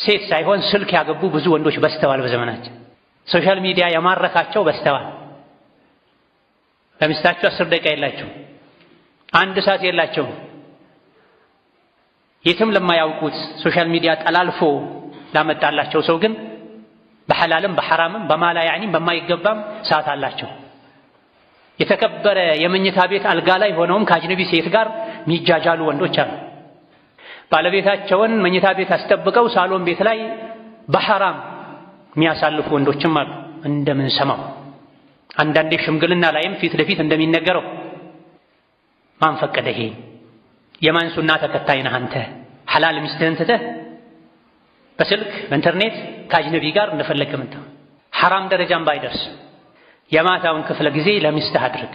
ሴት ሳይሆን ስልክ ያገቡ ብዙ ወንዶች በዝተዋል። በዘመናችን social media የማረካቸው በዝተዋል። ለሚስታቸው 10 ደቂቃ የላቸው፣ አንድ ሰዓት የላቸው። የትም ለማያውቁት social media ጠላልፎ ላመጣላቸው ሰው ግን በሐላልም በሐራምም በማላ ያዕኒም በማይገባም ሰዓት አላቸው። የተከበረ የመኝታ ቤት አልጋ ላይ ሆነውም ከአጅነቢ ሴት ጋር የሚጃጃሉ ወንዶች አሉ። ባለቤታቸውን መኝታ ቤት አስጠብቀው ሳሎን ቤት ላይ በሐራም የሚያሳልፉ ወንዶችም አሉ። እንደምንሰማው አንዳንዴ ሽምግልና ላይም ፊት ለፊት እንደሚነገረው ማን ፈቀደ? ይሄ የማን ሱና ተከታይ ነህ አንተ? ሐላል ሚስትህን ትተህ በስልክ በኢንተርኔት ከአጅነቢ ጋር እንደፈለገ ምንተው ሐራም ደረጃም ባይደርስ የማታውን ክፍለ ጊዜ ለሚስትህ አድርግ፣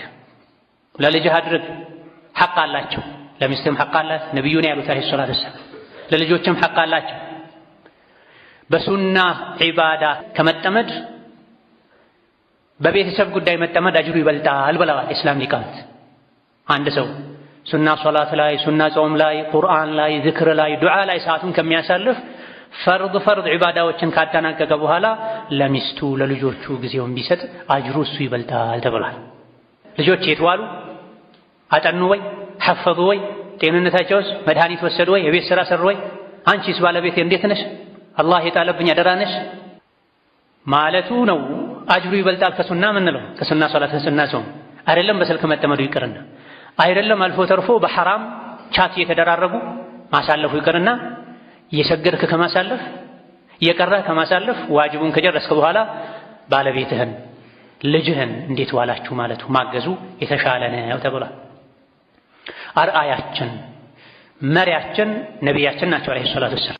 ለልጅህ አድርግ። ሐቅ አላቸው። ለሚስትህም ሐቅ አላት፣ ነቢዩን ያሉት عليه الصلاة والسلام። ለልጆችም ሐቅ አላቸው። በሱና ዒባዳ ከመጠመድ በቤተሰብ ጉዳይ መጠመድ አጅሩ ይበልጣል ብለዋል ኢስላም ሊቃውንት። አንድ ሰው ሱና ሶላት ላይ፣ ሱና ጾም ላይ፣ ቁርአን ላይ፣ ዝክር ላይ፣ ዱዓ ላይ ሰዓቱን ከሚያሳልፍ ፈርድ ፈርድ ዒባዳዎችን ካጠናቀቀ በኋላ ለሚስቱ ለልጆቹ ጊዜውን ቢሰጥ አጅሩ እሱ ይበልጣል ተብሏል። ልጆች የት ዋሉ? አጠኑ ወይ? ሐፈዙ ወይ? ጤንነታቸውስ? መድኃኒት ወሰዱ ወይ? የቤት ስራ ሰሩ ወይ? አንቺስ ባለቤቴ እንዴት ነሽ? አላህ የጣለብኝ አደራ ነሽ ማለቱ ነው። አጅሩ ይበልጣል ከሱና ምንለው ከሱና ሶላት ከሱና ጾም አይደለም። በስልክ መጠመዱ ይቅርና አይደለም አልፎ ተርፎ በሐራም chat እየተደራረጉ ማሳለፉ ይቅርና እየሰገድክ ከማሳለፍ እየቀራህ ከማሳለፍ ዋጅቡን ከጨረስክ በኋላ ባለቤትህን ልጅህን እንዴት ዋላችሁ ማለቱ ማገዙ የተሻለ ነው ተብሏል። አርአያችን መሪያችን ነቢያችን ናቸው عليه الصلاة والسلام።